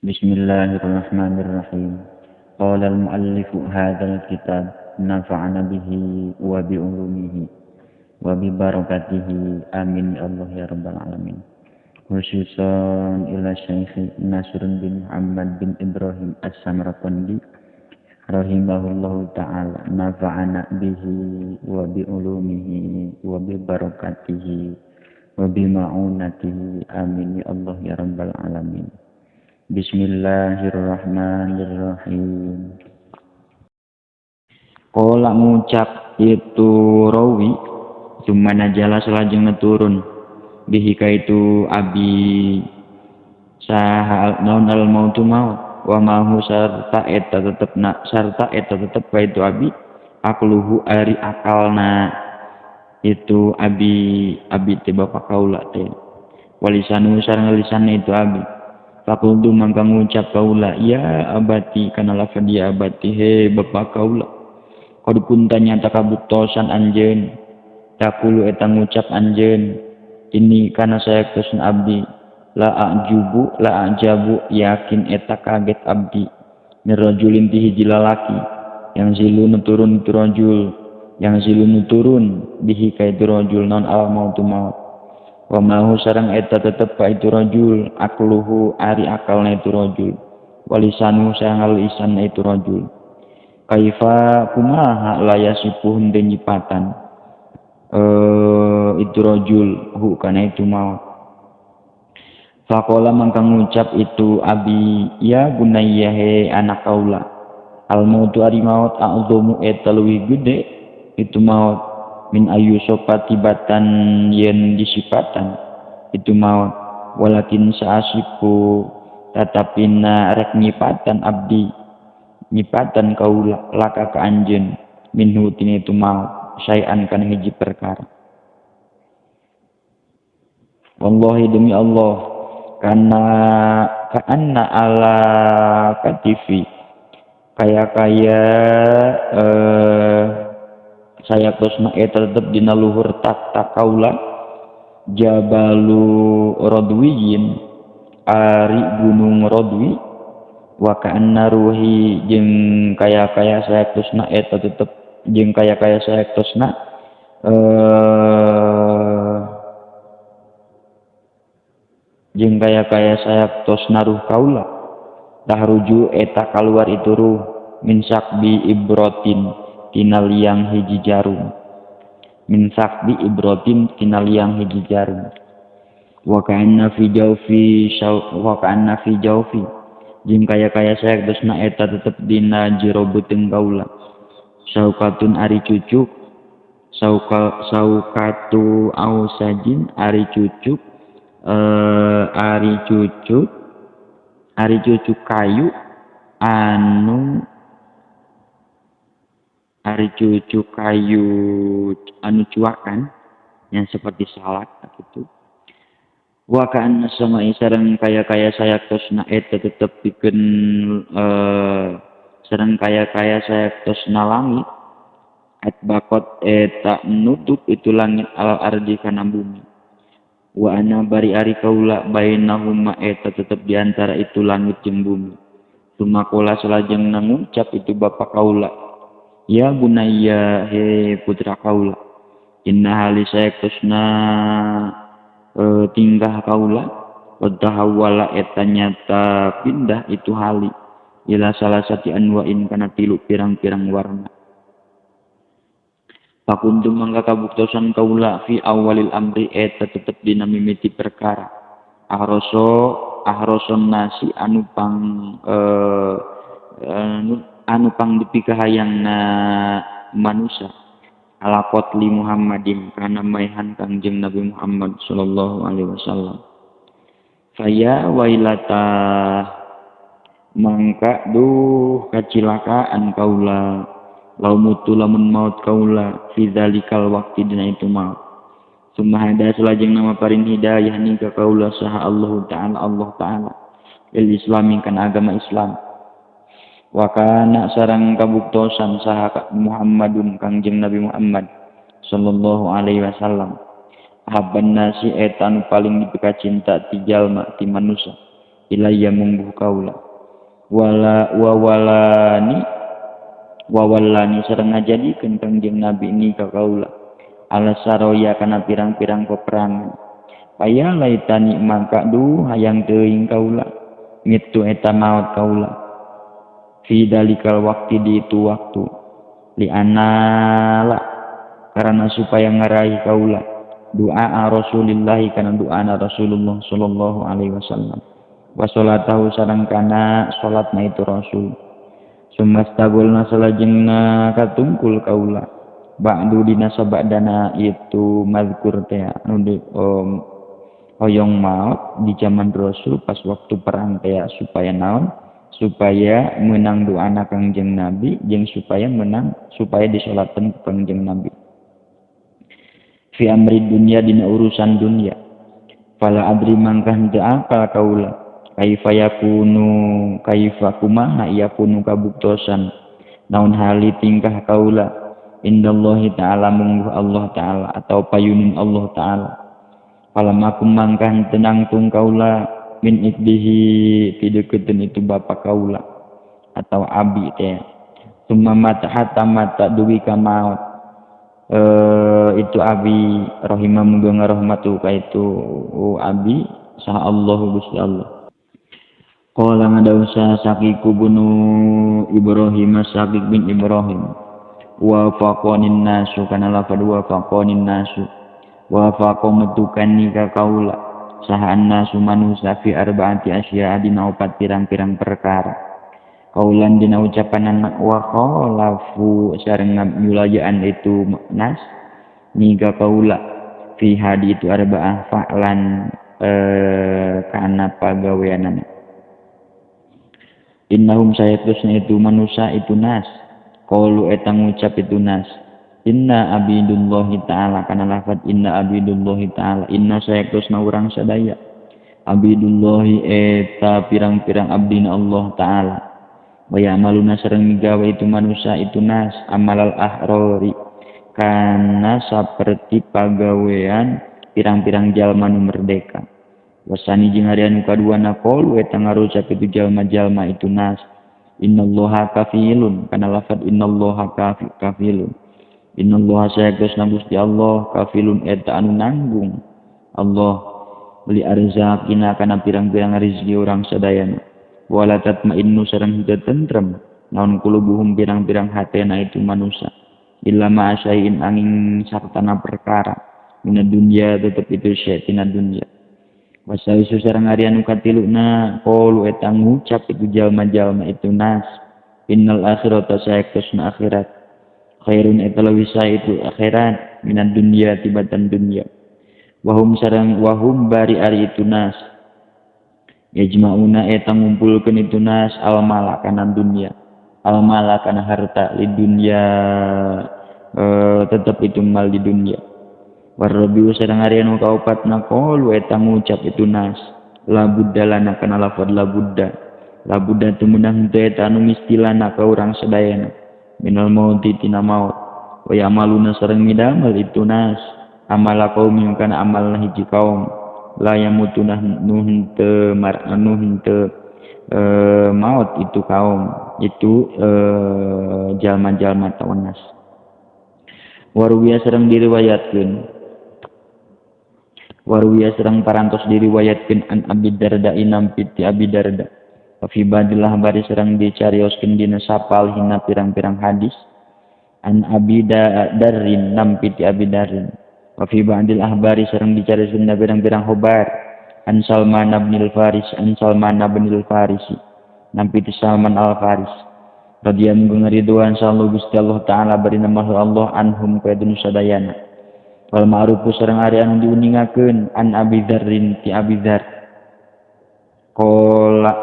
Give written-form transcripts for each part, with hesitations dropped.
Bismillahirrahmanirrahim. Qala al-muallifu hadzal kitab nafa'ana bihi wa bi ulumihi wa bi barakatihi amin ya Allah ya rabbal alamin. Khususan ila Syekh Nasr bin Muhammad bin Ibrahim As-Samarqandi rahimahullahu ta'ala nafa'ana bihi wa bi ulumihi wa bi barakatihi wa bi ma'unatihi amin ya Allah ya rabbal alamin. Bismillahirrahmanirrahim. Qala ngucap itu rawi sumana jala salajengna turun bihi ka itu abi saha naon al mautu maut wa mahu sarta eta tetepna sarta eta tetep ka itu abi akluhu ari akalna itu abi abi teh bapa kaula teh walisanu sareng lisanna itu abi. Fakultu mangka ngucap kaula ya abati kana lafad ya abati he bapa kaula qad kunta nyata kabuktosan anjeun takulu eta ngucap anjeun ini kana sayaktosna abdi la ajubu la ajabu yakin eta kaget abdi mirajulin ti hiji lalaki yang zilu nuturun itu rajul yang zilu nuturun bihi ka itu rajul non al mautu maut wa mahu sareng eta tetep ka itu rajul akluhu ari akalna itu rajul walisanu sareng lisanna itu rajul kaifa kumaha la yasifu henteu nyipatan itu rajul hu kana itu maut. Faqala mangka ngucap itu abi ya bunayya he anak kaula al mautu ari maut a'dhamu eta leuwih gede itu maut min ayu sopatibatan yen disipatan itu maut walakin saasiku tatapina rek nyipatan abdi nyipatan kaula laka ka anjeun minhu tina itu maut syai'an kana hiji perkara. Wallahi demi Allah kana kaanna ala katifi kaya-kaya saya tosna eta tetep dina luhur tak kaula jabalu radwiyin ari gunung radwi wa ka'anna ruhi jeung kaya-kaya saya tosna eta tetep jeung kaya-kaya saya tosna jeung kaya-kaya saya tosna ruh kaula tahruju eta kaluar itu ruh min sakbi ibrotin tina liang hiji jarum min sakbi ibrotin tina liang hiji jarum wa ka'anna fi jawfi wa ka'anna fi jawfi jeung kaya-kaya saya tosna eta tetep dina jero beuteung kaula saukatun ari cucuk saukatu ausajin ari cucuk ari cucuk ari cucuk kayu anu ari cucuk kayu anu cuakan yang seperti salak gitu wa ka'anna sama'i sareng kaya-kaya sayaktosna eta tetep pikeun sareng kaya-kaya sayaktosna langit atbaqat eta nutup itu langit al ardi kana bumi wa ana bari ari kaula bainahuma eta tetep di antara itu langit jeung bumi sumakola salajengna ngucap itu bapa kaula ya bunayya he putra kaula inna hali sayaktosna tingkah kaula wadahawala eta nyata pindah itu hali ila salah sati anwa'in kana tilu pirang-pirang warna. Pakuntum mangka kabuktosan kaula fi awalil amri eta tetep dina mimiti perkara ahroso ahroson nasi anu pang anu pang dipikahayangna manusia ala qatli Muhammadin kana maehan Kangjeng Nabi Muhammad sallallahu alaihi wasallam. Faya wailata mangka duh kacilakaan kaula lau mutu lamun maut kaula fi dzalikal waqti dina itu maut summa hada salajeng nama paring hidayah ni ka kaula saha Allah ta'ala Allah ta'ala lil islami kana agama Islam wa kana sareng kabuktosan saha Muhammadun Kangjeng Nabi Muhammad sallallahu alaihi wasallam habban nasi eta anu paling dipikacinta ti jalma ti manusia Ilayya mungguh kaula wala wawalani wawalani sareng ngajadikeun Kangjeng Nabi ni ka kaula ala saroya kana pirang-pirang peperangan. Paya laitani mangka duh hayang teuing kaula mitu eta maot kaula fi dalikal waqti di itu waktu li anala karena supaya ngaraih kaula doa Rasulillah kana doana Rasulullah sallallahu alaihi wasallam wa salatahu sareng kana salatna itu Rasul. Sumastagulna salajengna katungkul kaula ba'du dina sabadana itu mazkur teh anu hoyong maot di zaman Rasul pas waktu perang teh supaya naon, supaya menang doana Kangjeng Nabi jeung supaya menang supaya disolatkeun ku Kangjeng Nabi. Fi amri dunya dina urusan dunya fala adri mangkah teu akal kaula kaifa yakunu kaifa kumaha yakunu kabuktosan naon hali tingkah kaula indallahi ta'ala mungguh Allah ta'ala atau payunun Allah ta'ala. Falam aku mangkah tenang tung kaula min ikdihi tidekeun itu bapak kaula atau abi teh. Summa mata hatta mata dugi ka maut itu abi rahimah muga ngarahmatu ka itu abi saha Allah Gusti Allah. Qala ngadausa saqiku bunu Ibrahim Saqiq bin Ibrahim wa faqanin nasu kana lafad wa faqanin nasu wa faqamtukan ka kaula saha annasu manusa fi arba'ati asya dina opat pirang-pirang perkara kaulan dina ucapan wa khalafu sareng nyulayaan itu nas niga kaula fi hadi itu arba'ah fa'lan kana pagaweanana innahum sayatusna itu manusa itu nas qalu eta ngucap itu nas inna abidullahi ta'ala kana lafad inna abidullahi ta'ala inna sayatusna urang sadaya abidullahi eta pirang-pirang abdina Allah ta'ala wa ya'maluna sareng migawe itu manusa itu nas amalal ahrori kana saperti pagawean pirang-pirang jalma nu merdeka. Wasani jeung ari anu kaduana qalu eta ngarucap itu jalma-jalma itu nas innallaha kafilun kana lafad innallaha kafilun innallaha sayagasna Gusti Allah kafilun eta anu nanggung Allah beli arzaqina kana pirang-pirang rezeki urang sadayana wala tatmainnu sareng henteu tentrem naon kulubuhum pirang-pirang hatena itu manusa illa ma asyai'in angin sartana perkara mina dunya tetep itu syai tina dunya. Wasaisu sareng ari anu katiluna qalu eta ngucap itu jalma-jalma itu nas innal akhirata sayakusna akhirat khairun eta leuwih sae itu akhirat minad dunya tibatan dunya wahum sareng wahum bari ari itu nas yajmauna eta ngumpulkeun itu nas al mala kana dunya al mala kana harta li dunya tetep itu mal di dunya. Warrabiu sareng ari anu kaopatna qalu eta ngucap itu nas la budda lana kana lafad la budda la budda teu meunang teu eta anu mistilana ka urang sadayana minal mauti tina maut wa ya'maluna sareng midamel itu nas amala qaum kana amalna hiji kaum la yamutuna nu henteu anu henteu maut itu kaum itu jalma-jalma tawanas. Waruwiya sareng diriwayatkeun waruwiya sareng parantos diriwayatkeun an Abi Darda inam piti Abi Darda wa fi badillah bari sareng dicarioskeun dina sapal hina pirang-pirang hadis an Abi Darrin nam piti Abi Darrin wa fi ba'dil ahbari sareng dicarioskeun dina pirang-pirang khobar an Salman bin al-Faris an Salman bin al-Farisi nam piti Salman al-Faris radhiyallahu ngariduan sallu Gusti Allah taala bari nama Allah anhum ka sadayana wal ma'rufu sareng ari anu diuningakeun an Abi Dzarrin ti Abi Dzar qala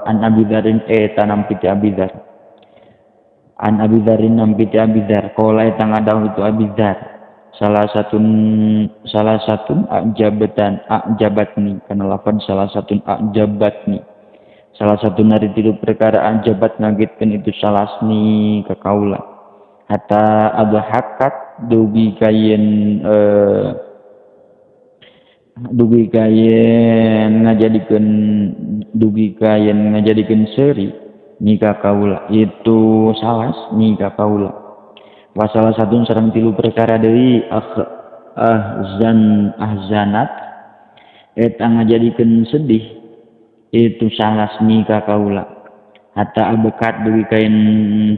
an Abi Dzarrin eta nampi ti Abi Dzar an Abi Dzarrin nampi ti Abi Dzar qala eta ngadawuh itu Abi Dzar salah satu ajabatan ajabatni kana lafaz salah satu ajabatni salah satu nari tilu perkara ajabat ngagetkeun itu salasni ka kaula hatta adhakat dugi kayen dugi ka yen ngajadikeun seuri nikah kaula itu salas nikah kaula. Wasalah satu sareng tilu perkara deui ahzanat eta ngajadikeun sedih itu salas nikah kaula hatta abekat dugi ka yen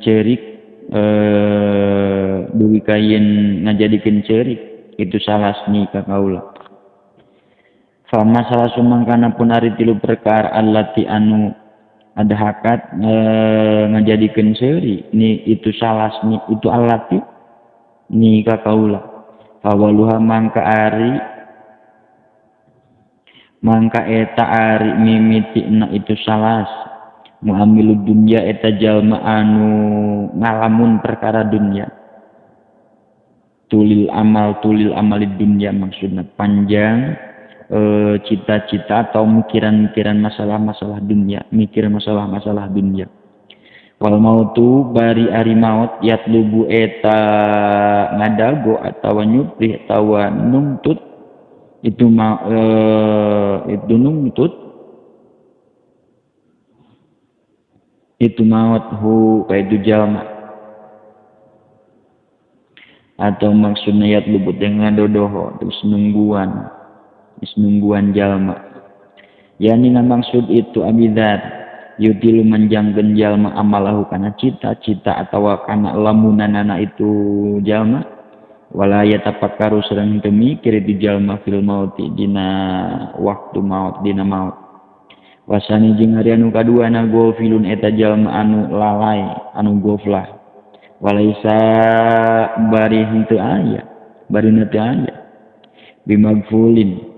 ceurik dugi ka yen ngajadikeun ceurik itu salas nikah kaula. Fama salah sumangkana pun ari tilu perkara allati anu adhakat ngajadikeun seuri ni itu salas ni itu allati ni ka kaula. Fawaluha mangka ari mangka eta ari mimitina itu salas muamilu dunya eta jalma anu ngalamun perkara dunya tulil amal amalid dunya maksudna panjang cita-cita atau mikiran-mikiran masalah-masalah dunia, mikir masalah-masalah dunia. Wal mautu bari ari maut yatlubu eta ngadago atawa nyuprih atawa nuntut itu itu nuntut itu maut hu ka itu jalma atau maksudna yatlubu dengan dodoho terus nungguan jalma. Yani maksud itu abidar yutilu manjangkeun jalma amalahu kana cita-cita atawa kana lamunanana itu jalma wala yatafakkaru sareng teu mikir itu jalma fil mauti dina waktu maut dina maut. Wasani jeung ari anu kaduana gofilun eta jalma anu lalai anu goflah walaisa bari henteu aya barina teu aya bimagfulin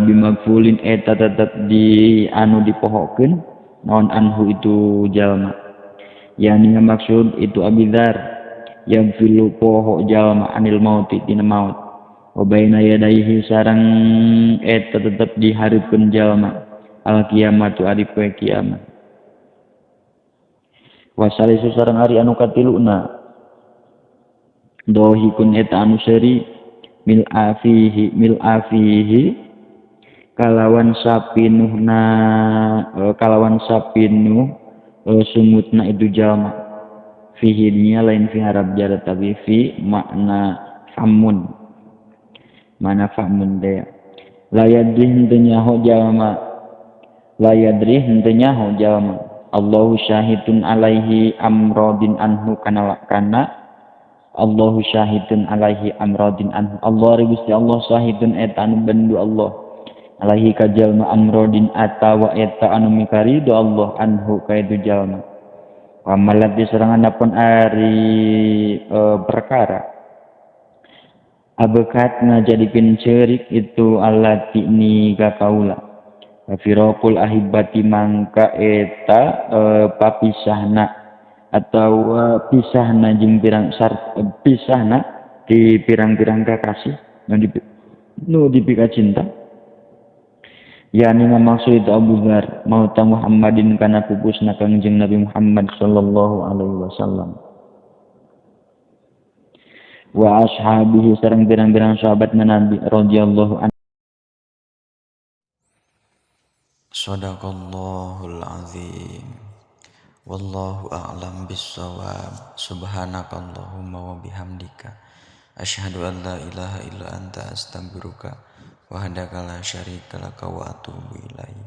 bimagfulin eta tetep di anu dipohokeun naon anhu itu jalma. Yani maksud itu abidar yang filu poho jalma anil mauti dina maut wa baina yadaihi sareng eta tetep dihareupeun jalma al kiamatu ari poe kiamat. Wasalisu sareng ari anu katiluna dohikun eta anu seuri mil afihi kalawan sapinuhna kalawan sapinuh sungutna itu jalma fihi nya lain fi harap jar tapi fi makna famun mana famun teh layadri henteu nyaho jalma layadri henteu nyaho jalma Allahu syahidun alaihi amradin anhu kana kana Allahu syahidun alaihi amradin anhu Allah Gusti Allah syahidun eta anu bendu Allah alaihi ka jalma amrodin atawa eta anu mikarido Allah anhu ka itu jalma. Wamalati serangan pun ari perkara abekat ngajadikeun ceurik itu allati ni ka kaula firaqul ahibati mangka eta papisahna atau pisahna jeung pirang pisahna di pirang-pirang kakasih nu dipika cinta. Yani maksud itu Abu Dzar mauta Muhammadin kana pupusna Kangjeng Nabi Muhammad sallallahu alaihi wasallam wa ashabihi sareng pirang-pirang sahabat Nabi radhiyallahu anhu. Shadaqallahul azim. Wallahu a'lam bissawab. Subhanakallahumma wa bihamdika asyhadu an la ilaha illa anta astaghfiruka wahdaka la syarika laka wa atubu ilaik.